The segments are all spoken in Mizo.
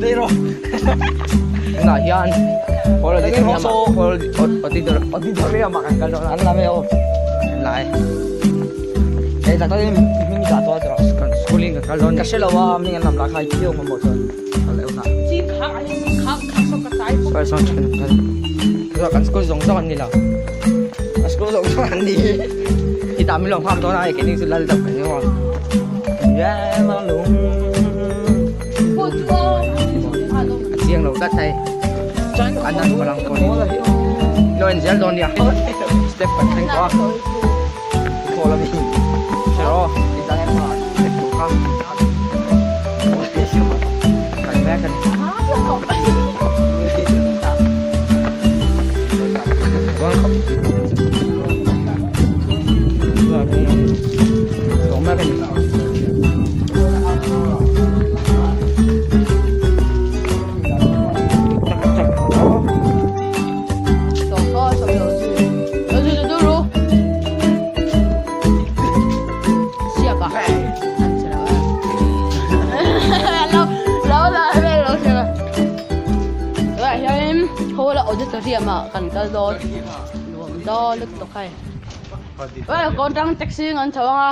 Tunah hian hall auditorium ah hall auditorium ah kan kal dawn a. An lam e aw. An la e. Hei tak takin hming dah tawh a tawh. Kan school in kan kal dawn. Ka hre lo a hming an lam lah kha i thiau mamawh chuan kal leh hunah. Sawi sawn thin kan kal. Kan school zawng zawng an ni lo. Kan school zawng zawng an ni. Hi tah min lo nghak dawn a hei keini chu lal deuh kan ni maw. A chiang lo tlat hei. An an palang pawh ni. Lo en zel dawn nia. Step kan thleng tawh a. Khawl a mi. Hre rawh. Step tur kha. Kan mek a ni. Chuan mek a ni. Kan kal dawn nuam dawn lutuk hei kawn tang taxi an chho ang a.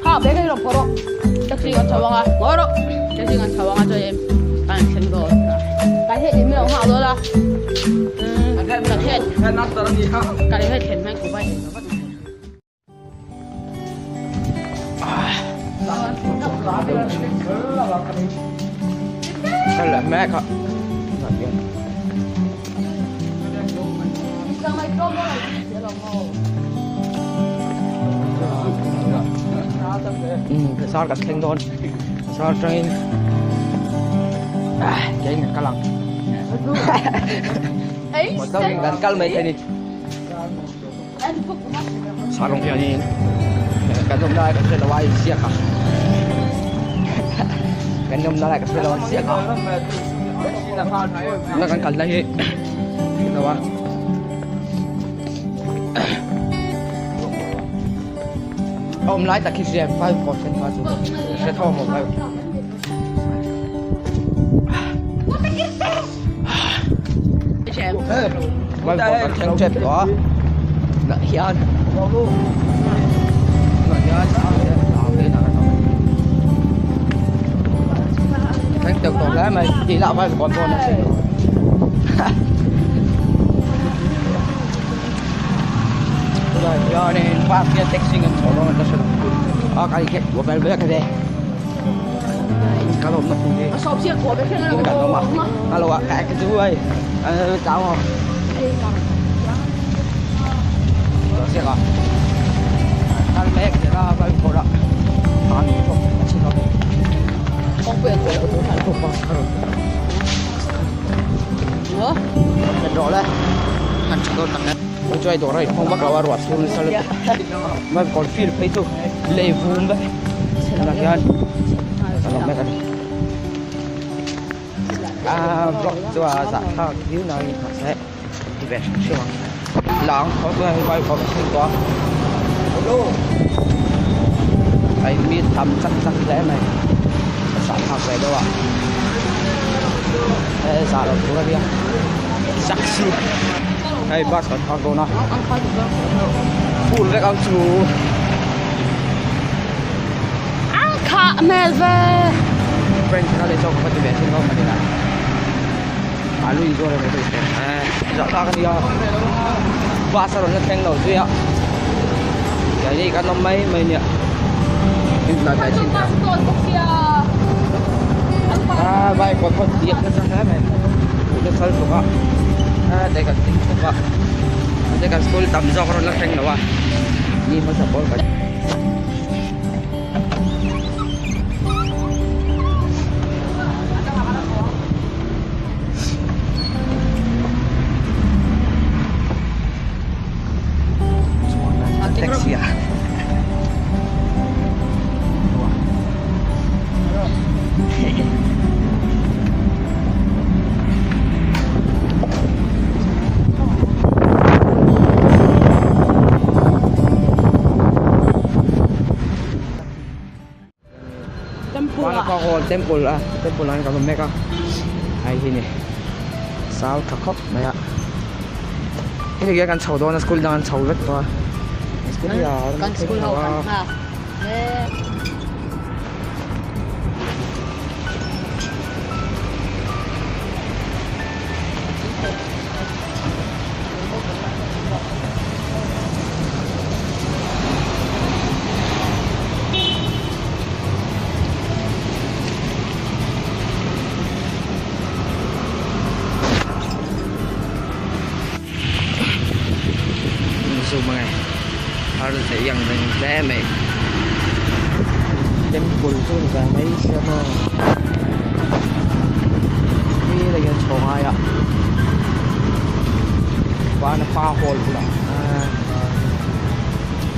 Ha be kai rong poro taxi kan chawanga ngoro taxi kan chawanga cho em kan thleng do ka he ni mi ha do la ka he ka he thlen mai ku bai Kal mek a. Sar kan thleng dawn. Sar tangin kein kan kal ang. Motor in kan kal mai thei ni. Sarong hianin kan awmna lai kan hre lo a inziak a kan awmna lai kan hre lo a inziak a tuna kan kalna hi hre lo a a awm lai tak hi hria 5% kha chu hre tho a mawm Vai pawh kan thleng tep tawh a nah hian nah hian thleng teuh tawh hle mai tih lah vai kawn dawn a sin tunah hianin park hian taxi ngan chho dawn a ka hre lo a ka inkhek vel vek a ni. Cá lộn nó không đi. Cái cả mà. Alo ạ, cái cái chú ơi. Cháu không? Đó xe à. Ăn mẹ thì ra vào phố đó. Ăn không, chỉ nó. Không quên của Không có. Ủa? Mình rõ đấy. Ăn chúng tôi tặng đấy. Ôi trời đồ này không bắt đầu ruột xuống sao lên. Mà còn phi được thấy tu. Lệ vun đấy. Là cái a vlog chu a zah thlak viau nangin mahse ti ve hrim hrim ang lang khaw chuan vai kawr a thleng tawh a a mi tam chak chak hle mai a zah thlak ve deuh a he zah loh tur a nia zak si hei bus kan phak dawn a full vek ang chu. Khah hmel ve. Friends kha leh chawk ka ti ve thin lo mani la. Alu in zuar ve thei eh zah tak ania. Bus a rawn la thleng lo zui a. Keini kan awm mai mai nia. In tla tlai thin ta. Ah bike kawt kawt diak nasa hle mai. Duh na sal bawk a. Ah te kan ding thup a. Te kan school tam zawk a rawn la thleng lo a. Ni hmasa pawl kan. Taxi ah. Pa Hall temple a temple ah hian kan awm mek a hei hi ni sau tha khawp mai a heti hian kan chho dawn a school dang an chho vek tawh a school hi a Kan school ho kan nghak mek. Zoom ange har theih ang reng hle mai temple chu ni ta mai sia maw khi lai hian chho ngai a vana pa hall bulah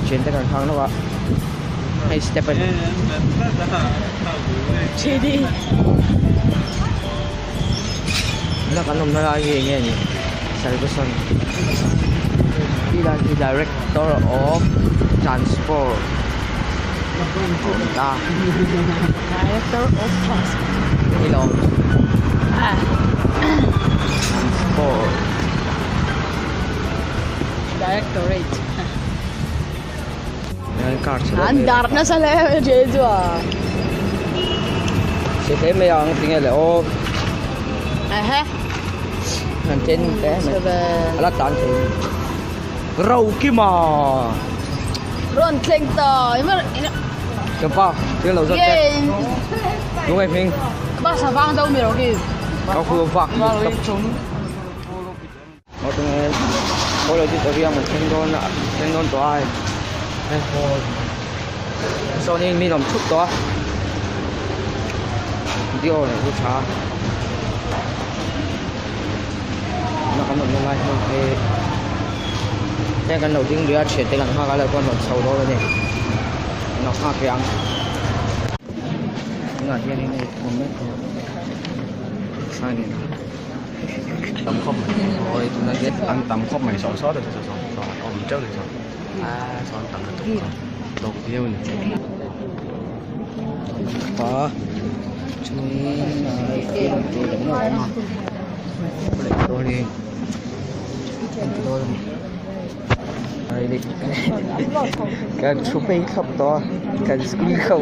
thian te kan khang hlauh a hei step a ni tuna kan awmna lai hi eng nge ni Ferguson ti lai hi director of transport a awm ta director of transport ni lo transport directorate car chhe an dar nasa hle mai che chu a chhe hle mai ang tinge le aw ehe an ten hle mai a la tan thei Rokima rawn thleng ta Champa thil lo zawt teh Lungai hming Bus a vang deuh mi Roki Ka khu vak Hall auditorium an thleng dawn a thleng dawn tawh a hei hall sawnin min awm thup tawh a video leh chu tha tuna kan awmna lai hmun hi heng kan lo ding lui a thiante kan nghak a lo pawh an rawn chho dawn a ni an lo nghak rih ang tunah hianin hei awm mek tawh chuanin. Tam khawp mai awi tuna hian an tam khawp mai saw saw te chu saw saw awm teuh ni saw saw an tam lutuk saw tawk viau a ni. Pa chuan tih leh a awm a kan thu phei thlawp tawh a kan school ho.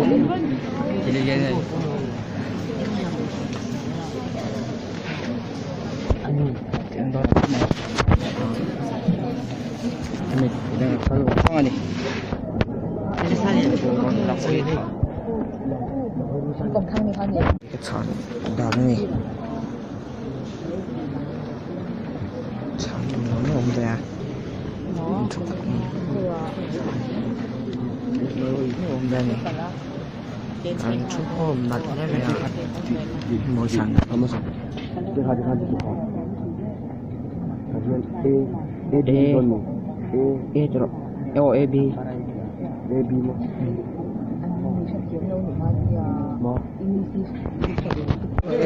Chhan dan a ni chhan awm awm ve a awm ve a ni. An thu khawm nalh hle mai a mawi chhan A A tih rawh aw A B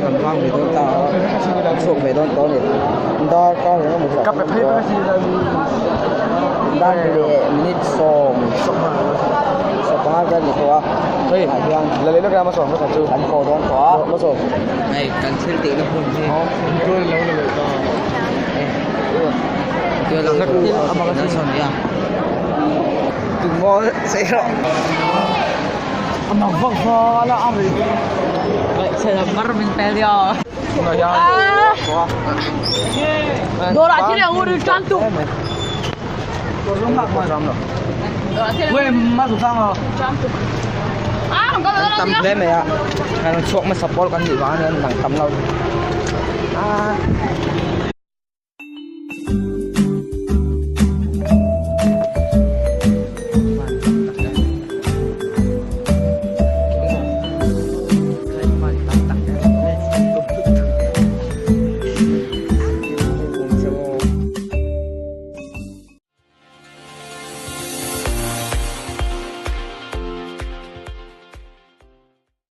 kan vang ve dawn ta a kan chhuak ve dawn tawh a ni darkar engemaw zat dar leh minute 15 vel ni tawh a tah hian kan haw dawn tawh a hei kan thil tihna hmun hi Dawrah thil ang ur tan tu. Tam hle mai a kan chhuak hmasa pawl kan nih vang hian dang tam lo.